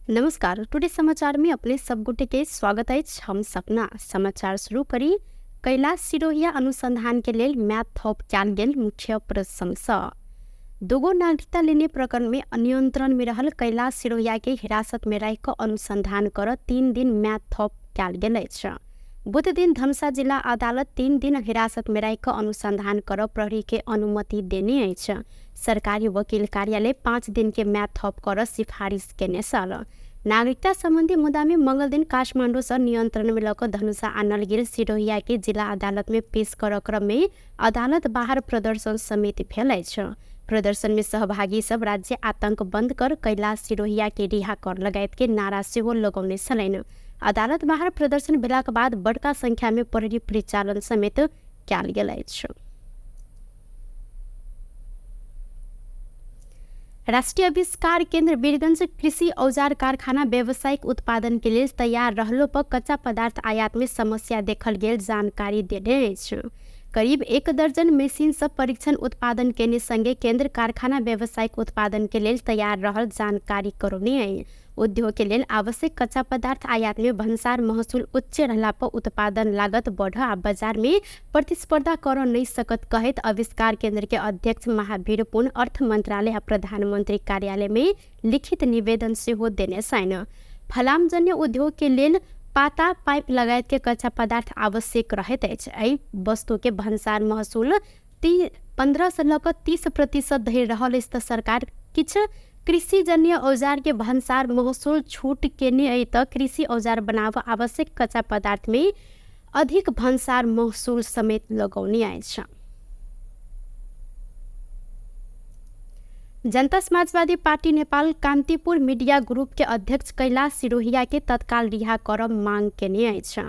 नमस्कार। टुडे समाचार में अपने सब गुटे के स्वागत है। हम सपना समाचार शुरू करी। कैलाश सिरोहिया अनुसंधान के लिए मैथ थप कैल गेल मुख्य प्रशंसा। दुगो नागरिकता लेने प्रकरण में अनियंत्रण में रहल कैलाश सिरोहिया के हिरासत में रह अनुसंधान कर 3 दिन मैथ थप कैल गेल अछि। बुध दिन धनुषा जिला अदालत 3 दिन हिरासत में रह अनुसंधान कर प्रहरी के अनुमति देने अछि। सरकारी वकील कार्यालय 5 दिन के मैथ थप कर सिफारिश केने छल। नागरिकता संबंधी मुद्दा में मंगल दिन काठमांडू से नियंत्रण में लक धनुषा आनल गेल सिरोहिया के जिला अदालत में पेश कर क्रम में अदालत बाहर प्रदर्शन समिति भेल अछि। प्रदर्शन में सहभागी सब राज्य आतंक बंद कर कैलाश सिरोहिया के रिहा कर लगायत के नारा सेहो लगौने छलैन। अदालत बाहर प्रदर्शन भेलाक बाद बड़का संख्या में प्रहरी परिचालन समेत कैल गेल अछि। राष्ट्रीय आविष्कार केंद्र वीरगंज कृषि औजार कारखाना व्यावसायिक उत्पादन के लिए तैयार रहलो पर कच्चा पदार्थ आयात में समस्या देखल गेल जानकारी देने अछि। करीब 1 दर्जन मशीन सब परीक्षण उत्पादन केने संगे केंद्र कारखाना व्यावसायिक उत्पादन के लिए तैयार रहल जानकारी करौने है। उद्योग के लिए आवश्यक कच्चा पदार्थ आयात में भंसार महसूल उच्च रहला पर उत्पादन लागत बढ़ आ बाजार में प्रतिस्पर्धा कर नहीं सकत कहत आविष्कार केंद्र के अध्यक्ष महावीर पुन अर्थ मंत्रालय आ प्रधानमंत्री कार्यालय में लिखित निवेदन से हो देने छन्। फलामजन्य उद्योग के लिए पाता पाइप लगायत के कच्चा पदार्थ आवश्यक रहत अछि। एहि वस्तु के भंसार महसूल 15 से लक 30% धरि रहल त सरकार किछ कृषिजन्य औजार के भंसार महसूल छूट केने अइ त कृषि औजार बनाव आवश्यक कच्चा पदार्थ में अधिक भंसार महसूल समेत लगौने अछि। Janata Samajwadi party Nepal Kantipur media group के अध्यक्ष कैलाश सिरोहिया के तत्काल रिहा कर मांग केने अछि।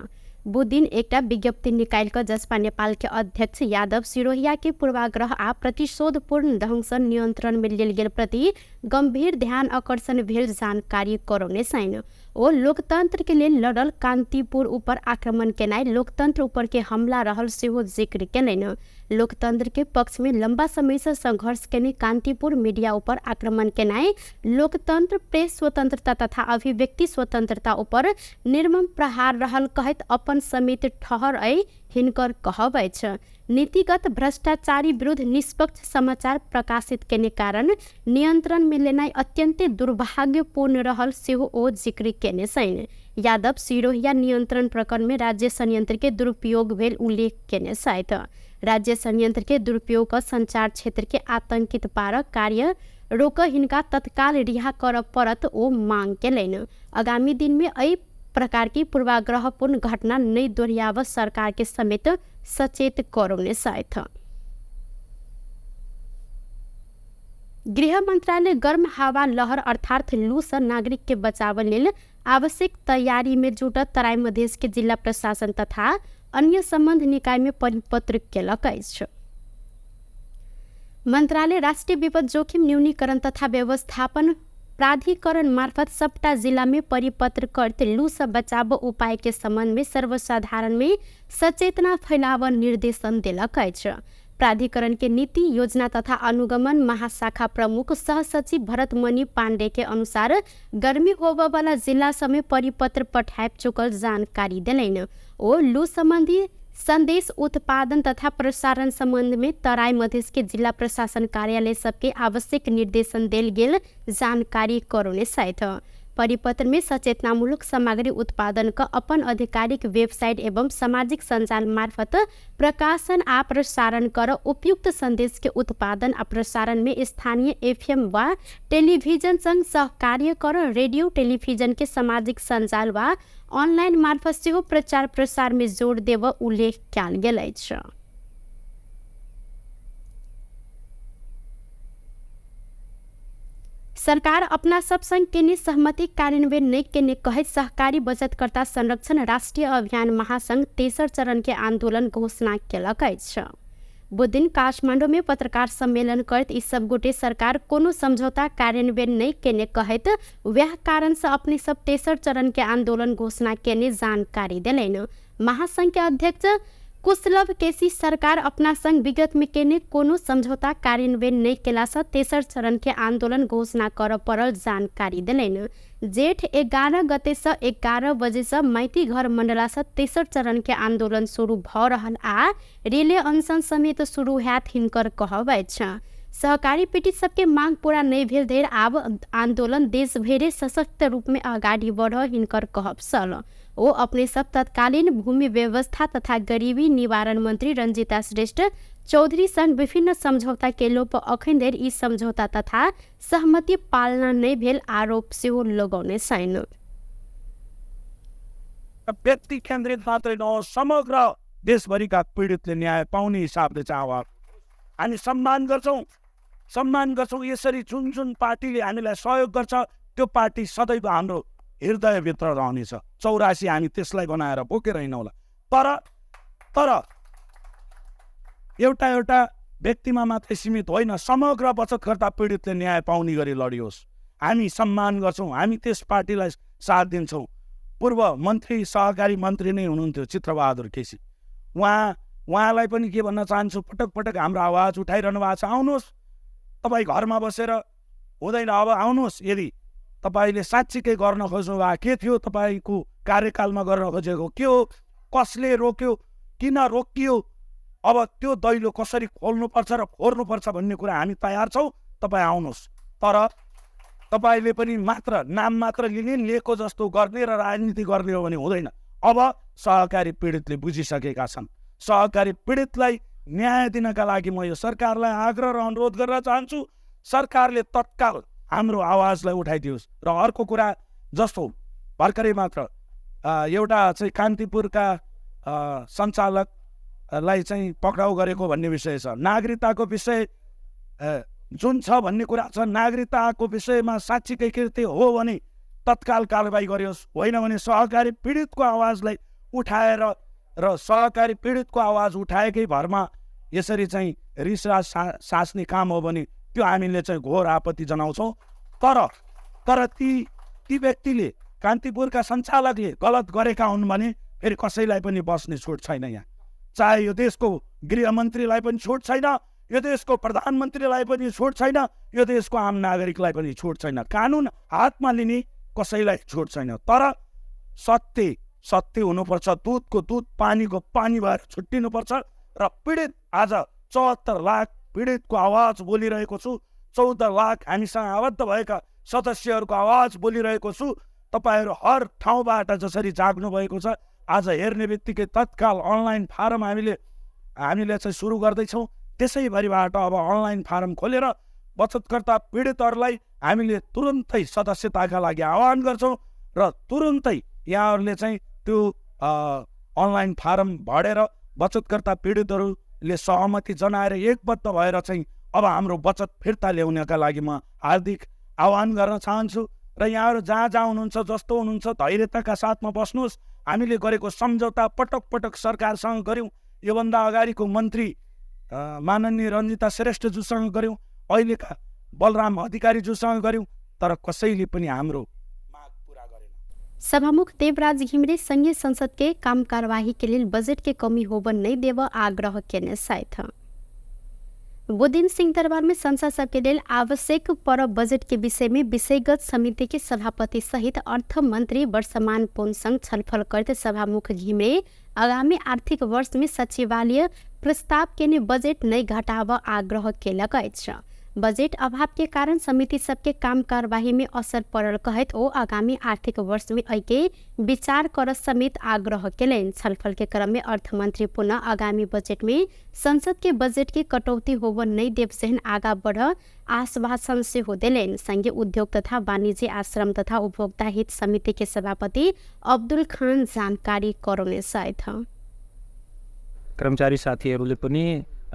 बुध दिन एकटा विज्ञप्ति निकाल कर जसपा नेपाल के अध्यक्ष यादव सिरोहिया के पूर्वाग्रह आ प्रतिशोधपूर्ण ढंग से नियंत्रण में लेल गेल प्रति गंभीर ध्यान आकर्षण भेल जानकारी करौने छन्। ओ लोकतंत्र के लिए लड़ल कान्तिपुर ऊपर आक्रमण केनाई लोकतंत्र ऊपर के हमला रहल सेहो जिक्र केलनि। लोकतंत्र के पक्ष में लंबा समय से संघर्ष केने कान्तिपुर मीडिया ऊपर आक्रमण केनाई लोकतंत्र प्रेस स्वतंत्रता तथा अभिव्यक्ति स्वतंत्रता ऊपर निर्मम प्रहार रहल कहत अपन समेत ठहर अइ हिनकर कहब अछि। नीतिगत भ्रष्टाचारी विरुद्ध निष्पक्ष समाचार प्रकाशित केने कारण नियंत्रण में लेनाई अत्यंत दुर्भाग्यपूर्ण रहल सेहो ओ जिक्र केने छन्। यादव सिरोहिया नियंत्रण प्रकरण में राज्य संयंत्र के दुरुपयोग भेल उल्लेख केने छथि। राज्य संयंत्र के दुरुपयोग का संचार क्षेत्र के आतंकित पार कार्य रोक हिनका तत्काल रिहा कर परत ओ मांग केलनि। आगामी दिन में एहि प्रकार की पूर्वाग्रहपूर्ण घटना नहीं दोहराव सरकार के समेत सचेत करौने छथि। गृह मंत्रालय गर्म हवा लहर अर्थात लू से नागरिक के बचाव लेल आवश्यक तैयारी में जुटत तराई मधेश के जिला प्रशासन तथा अन्य संबंध निकाय में परिपत्र केलक अछि। मंत्रालय राष्ट्रीय विपद जोखिम न्यूनीकरण तथा व्यवस्थापन प्राधिकरण मार्फत सबटा जिला में परिपत्र करते लू से बचाव उपाय के संबंध में सर्वसाधारण में सचेतना फैलाव निर्देशन देलक अछि। प्राधिकरण के नीति योजना तथा अनुगमन महाशाखा प्रमुख सह सचिव भरतमणि पांडे के अनुसार गर्मी होबे वाला जिला समेत परिपत्र पठाए चुकल जानकारी देलनि। ओ लू संबंधी संदेश उत्पादन तथा प्रसारण संबंध में तराई मधेश के जिला प्रशासन कार्यालय सबके आवश्यक निर्देशन देल गेल जानकारी करौने छथि। परिपत्र में सचेतनामूलक सामग्री उत्पादन का अपन आधिकारिक वेबसाइट एवं सामाजिक संजाल मार्फत प्रकाशन आ प्रसारण कर उपयुक्त संदेश के उत्पादन आ प्रसारण में स्थानीय एफएम व टेलीविजन संग सहकार्य कर रेडियो टेलीविजन के सामाजिक संजाल व ऑनलाइन मार्फत से प्रचार प्रसार में जोड़ देव उल्लेख कयल गेल अछि। सरकार अपना सब संग केने सहमति कार्यान्वयन नहीं केने कहत सहकारी बचतकर्ता संरक्षण राष्ट्रीय अभियान महासंघ तेसर चरण के आंदोलन घोषणा केलक अछि। बुध दिन काठमांडू में पत्रकार सम्मेलन करत ई सब गोटे सरकार कोनो समझौता कार्यान्वयन नहीं केने कहत वह कारण से अपने सब तेसर चरण के आंदोलन घोषणा केने जानकारी देलनि। महासंघ के अध्यक्ष कुशलभ केसी सरकार अपना संग विगत में केने कोनो समझौता कार्यान्वयन नहीं केला से तेसर चरण के आंदोलन घोषणा कर पड़ल जानकारी दिलेन। जेठ 11 गते से 11 बजे से माइती घर मंडला से तेसर चरण के आंदोलन शुरू भ रहल आ रेले अनशन समेत शुरू हैत हिनकर कहबै छ। सहकारी पीड़ित सबके मांग पूरा नहीं भेल देर आब आंदोलन देश भेरे सशक्त रूप में आगाड़ी बढ़ हिनकर कहब सल। वो अपने सब तत्कालीन भूमि व्यवस्था तथा गरीबी निवारण मंत्री रंजीता श्रेष्ठ चौधरी संग विभिन्न समझौता के लोप अखन देर ई समझौता तथा सहमति पालना नहीं भेल आरोप सेहो लगौने छैन। व्यक्ति केन्द्रित मात्रै नहो, समग्र देशभरिका पीडितले न्याय पाउने हिसाबले चाहिँ हामी सम्मान गर्छौँ। यसरी जुन जुन पार्टीले हामीलाई सहयोग गर्छ त्यो पार्टी सदैव हाम्रो हृदयभित्र रहनेछ। 84 हामी त्यसलाई बनाएर बोकेर हिँडौँला। तर एउटा व्यक्तिमा मात्रै सीमित होइन, समग्र बचतकर्ता पीडितले न्याय पाउने गरी लडियोस्। हामी सम्मान गर्छौँ, हामी त्यस पार्टीलाई साथ दिन्छौँ। पूर्व मन्त्री सहकारी मन्त्री नै हुनुहुन्थ्यो चित्रबहादुर केसी। उहाँलाई पनि के भन्न चाहन्छु, पटक पटक हाम्रो आवाज उठाइरहनु भएको छ। आउनुहोस्, तपाईँ घरमा बसेर हुँदैन, अब आउनुहोस्। यदि तपाईँले साँच्चीकै गर्न खोज्नु भए के थियो, तपाईँको कार्यकालमा गर्न खोजेको के हो, कसले रोक्यो, किन रोकियो, अब त्यो दैलो कसरी खोल्नुपर्छ र फोर्नुपर्छ भन्ने कुरा हामी तयार छौँ। तपाईँ आउनुहोस्। तर तपाईँले पनि मात्र नाम मात्र लिएको जस्तो गर्ने र राजनीति गर्ने हो भने हुँदैन। अब सहकारी पीडितले बुझिसकेका छन्। सहकारी पीडितलाई न्याय दिनका लागि म यो सरकारलाई आग्रह र अनुरोध गर्न चाहन्छु, सरकारले तत्काल हाम्रो आवाजलाई उठाइदियोस्। र अर्को कुरा, जस्तो भर्खरै मात्र एउटा चाहिँ कान्तिपुरका सञ्चालकलाई चाहिँ पक्राउ गरेको भन्ने विषय छ। नागरिकताको विषय जुन छ भन्ने कुरा छ। नागरिकताको विषयमा साँच्चीकै कृत्य हो भने तत्काल कारबाही गरियोस्, होइन भने सहकारी पीडितको आवाजलाई उठाएर र सहकारी पीडितको आवाज उठाएकै भरमा यसरी चाहिँ रिसराज सास्ने काम हो भने त्यो हामीले चाहिँ घोर आपत्ति जनाउँछौँ। तर ती व्यक्तिले, कान्तिपुरका सञ्चालकले गलत गरेका हुन् भने फेरि कसैलाई पनि बस्ने छुट छैन। यहाँ चाहे यो देशको गृहमन्त्रीलाई पनि छुट छैन, यो देशको प्रधानमन्त्रीलाई पनि छुट छैन, यो देशको आम नागरिकलाई पनि छुट छैन। कानुन हातमा लिने कसैलाई छुट छैन। तर सत्य हुनुपर्छ। दूधको दूध, पानीको पानी भएर छुट्टिनुपर्छ। र पीडित, आज 74 लाख पीडितको आवाज बोलिरहेको छु। 14 लाख हामीसँग आबद्ध भएका सदस्यहरूको आवाज बोलिरहेको छु। तपाईँहरू हर ठाउँबाट जसरी जाग्नु भएको छ, आज हेर्ने बित्तिकै तत्काल अनलाइन फारम हामीले चाहिँ सुरु गर्दैछौँ। त्यसैभरिबाट अब अनलाइन फारम खोलेर बचतकर्ता पीडितहरूलाई हामीले तुरुन्तै सदस्यताका लागि आह्वान गर्छौँ र तुरुन्तै यहाँहरूले चाहिँ त्यो अनलाइन फारम भरेर बचतकर्ता पीडितहरूले सहमति जनाएर एकबद्ध भएर चाहिँ अब हाम्रो बचत फिर्ता ल्याउनका लागि म हार्दिक आह्वान गर्न चाहन्छु। र यहाँहरू जहाँ हुनुहुन्छ, जस्तो हुनुहुन्छ, धैर्यताका साथमा बस्नुहोस्। हामीले गरेको सम्झौता पटक सरकारसँग गऱ्यौँ। योभन्दा अगाडिको मन्त्री माननीय रञ्जिता श्रेष्ठज्यूसँग गऱ्यौँ, अहिलेका बलराम अधिकारीज्यूसँग गऱ्यौँ, तर कसैले पनि हाम्रो माग पूरा गरेन। सभामुख देवराज घिमिरे संघीय संसद के काम कार्यवाही के लिए बजट के कमी होबन नहीं देव आग्रह केने साथ बुदिन सिंह दरबार में संसद सबके लिए आवश्यक पर बजट के विषय में विषयगत समिति के सभापति सहित अर्थ मंत्री वर्षमान पुनसंग छलफल करते सभामुख घिमिरे आगामी आर्थिक वर्ष में सचिवालय प्रस्ताव के ने बजट नहीं घटाव आग्रह केलक अछि। बजट अभाव के कारण समिति सबके काम कार्यवाही में असर पड़ल कहत ओ आगामी आर्थिक वर्ष में ऐके विचार कर समेत आग्रह केलन। छलफल के क्रम में अर्थमंत्री पुनः आगामी बजट में संसद के बजट की कटौती होव नहीं देव सहन आगा बढ़ आश्वासन से हो दिलेन। संघीय उद्योग तथा वाणिज्य आश्रम तथा उपभोक्ता हित समिति के सभापति अब्दुल खान जानकारी कराउने साथ कर्मचारी साथीहरूले पनि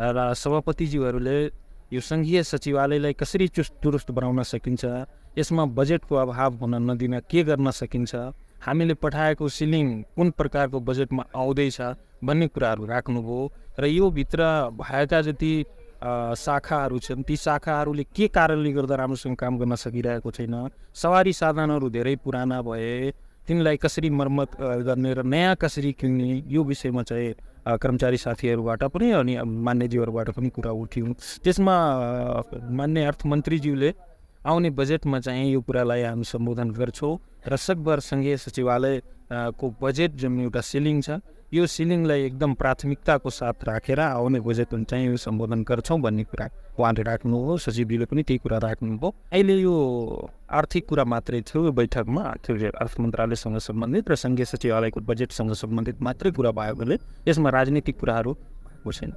र सभापतिज्यूहरूले यो संघीय सचिवालयलाई कसरी चुस्त दुरुस्त बनाउन सकिन्छ, यसमा बजेटको अभाव हुन नदिन के गर्न सकिन्छ, हामीले पठाएको सिलिङ कुन प्रकारको बजेटमा आउँदैछ भन्ने कुराहरू राख्नुभयो। र यो भित्र भएका जति शाखाहरू छन् ती शाखाहरूले के कारणले गर्दा राम्रोसँग काम गर्न सकिरहेको छैन, सवारी साधनहरू धेरै पुराना भए तिनलाई कसरी मर्मत गर्ने र नयाँ कसरी किन्ने यो विषयमा चाहिँ कर्मचारी साथीहरूबाट पनि अनि मान्यज्यूहरूबाट पनि कुरा उठ्यो। त्यसमा मान्य अर्थमन्त्रीज्यूले आउने बजेटमा चाहिँ यो कुरालाई हामी सम्बोधन गर्छौँ र सकभर सङ्घीय सचिवालयको बजेट जुन एउटा सिलिङ छ यो सिलिङलाई एकदम प्राथमिकताको साथ राखेर आउने बजेटमा चाहिँ यो सम्बोधन गर्छौँ भन्ने कुरा उहाँले राख्नुभयो। सचिवजीले पनि त्यही कुरा राख्नुभयो। अहिले यो आर्थिक कुरा मात्रै थियो यो बैठकमा, अर्थ मन्त्रालयसँग सम्बन्धित र सङ्घीय सचिवालयको बजेटसँग सम्बन्धित मात्रै कुरा भएकोले यसमा राजनीतिक कुराहरू भएको छैन।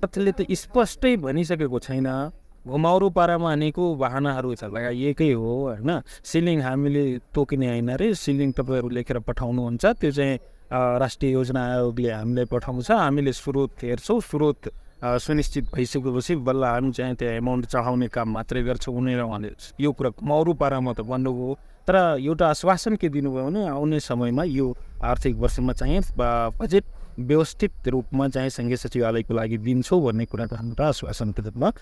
अर्थले त स्पष्टै भनिसकेको छैन, घुमाउरो पारामा हानेको वाहनाहरू छ लगाइएकै हो होइन। सिलिङ हामीले तोकिने होइन रे, सिलिङ तपाईँहरू लेखेर पठाउनुहुन्छ, त्यो चाहिँ राष्ट्रिय योजना आयोगले हामीलाई पठाउँछ, हामीले स्रोत हेर्छौँ, स्रोत सुनिश्चित भइसकेपछि बल्ल हामी चाहिँ त्यो एमाउन्ट चढाउने काम मात्रै गर्छौँ भनेर उहाँले यो कुरा घुमाउरो पारामा त भन्नुभयो। तर एउटा आश्वासन के दिनुभयो भने आउने समयमा यो आर्थिक वर्षमा चाहिँ बजेट व्यवस्थित रूपमा चाहिँ सङ्घीय सचिवालयको लागि दिन्छौँ भन्ने कुरा हाम्रो आश्वासन के रूपमा।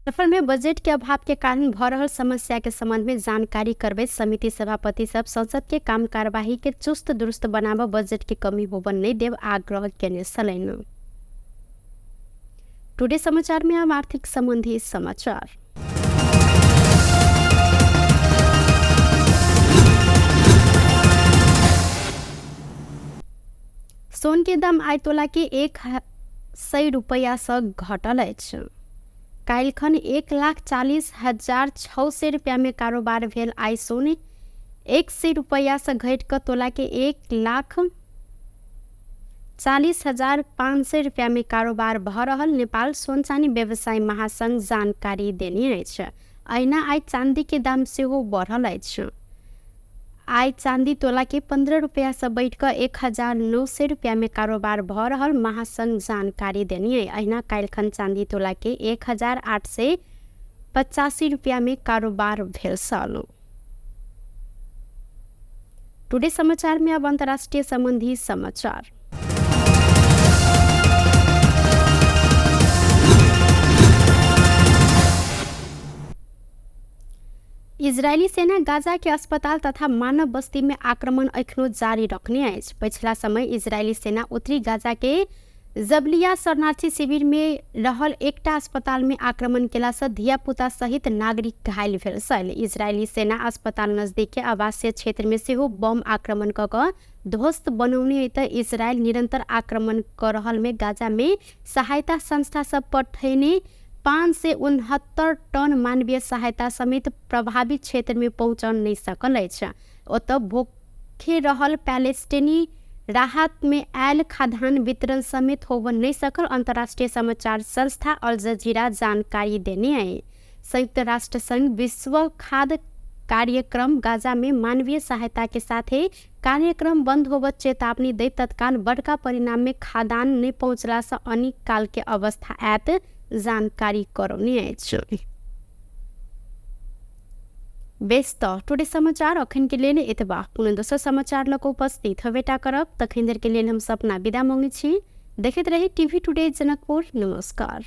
सफल में बजट के अभाव के कारण भ रहल समस्या के संबंध में जानकारी करबे समिति सभापति सब संसद के काम कार्यवाही के चुस्त दुरुस्त बनाब बजट के कमी होबन नहीं देव आग्रह केने सलैन। टुडे समाचार में अब आर्थिक संबंधी समाचार। सोन के दाम आइ तोला के 100 रुपया से घटल अछि। काल्हिखन 1,40,600 रुपया में कारोबार भेल। आइ सोन 100 रुपया से घट कर तोला के 1,40,500 रुपया में कारोबार भ रहल नेपाल सोन चानी व्यवसाय महासंघ जानकारी देने अछि। अहिना आइ चांदी के दाम सेहो बढ़ल अछि। आइ चांदी तोला के 15 रुपया से बैठ कर 1,900 रुपया में कारोबार भ रहल महासंघ जानकारी देनी। अहिना काल्हिखन चांदी तोला के 1,885 रुपया में कारोबार भेल छल। टुडे समाचार में अब अंतर्राष्ट्रीय संबंधी समाचार। इजरायली सेना गाजा के अस्पताल तथा मानव बस्ती में आक्रमण अखनो जारी रखने अछि। पिछला समय इजरायली सेना उत्तरी गाजा के जबलिया शरणार्थी शिविर में रहल एकटा अस्पताल में आक्रमण केला से धिया पुता सहित नागरिक घायल भेल छल। इजरायली सेना अस्पताल नजदीक के आवासीय क्षेत्र में सेहो बम आक्रमण क ध्वस्त बनौने त इजरायल निरंतर आक्रमण कर रहल में गाजा में सहायता संस्था सब पठैने 569 टन मानवीय सहायता समेत प्रभावित क्षेत्र में पहुँच नहीं सकल अछि। ओतऽ भूखे रहल पैलेस्टीनी राहत में आयल खाद्यान्न वितरण समेत होब नहीं सकल। अंतर्राष्ट्रीय समाचार संस्था अल जजीरा जानकारी देने है। संयुक्त राष्ट्र संघ विश्व खाद्य कार्यक्रम गाजा में मानवीय सहायता के साथ कार्यक्रम बंद होब चेतावनी दे तत्काल बड़का परिणाम में खाद्यान्न नहीं पहुँचला से अनिक काल के अवस्था आयत जानकारी करौने अछि। व्यस्त टुडे समाचार अखन के लिए एतबा। पुनः दोसर समाचार लक उपस्थित हवेटा करब तखन देर के लिए हम सपना विदा मांगे छी। देखते रही टीवी टुडे जनकपुर। नमस्कार।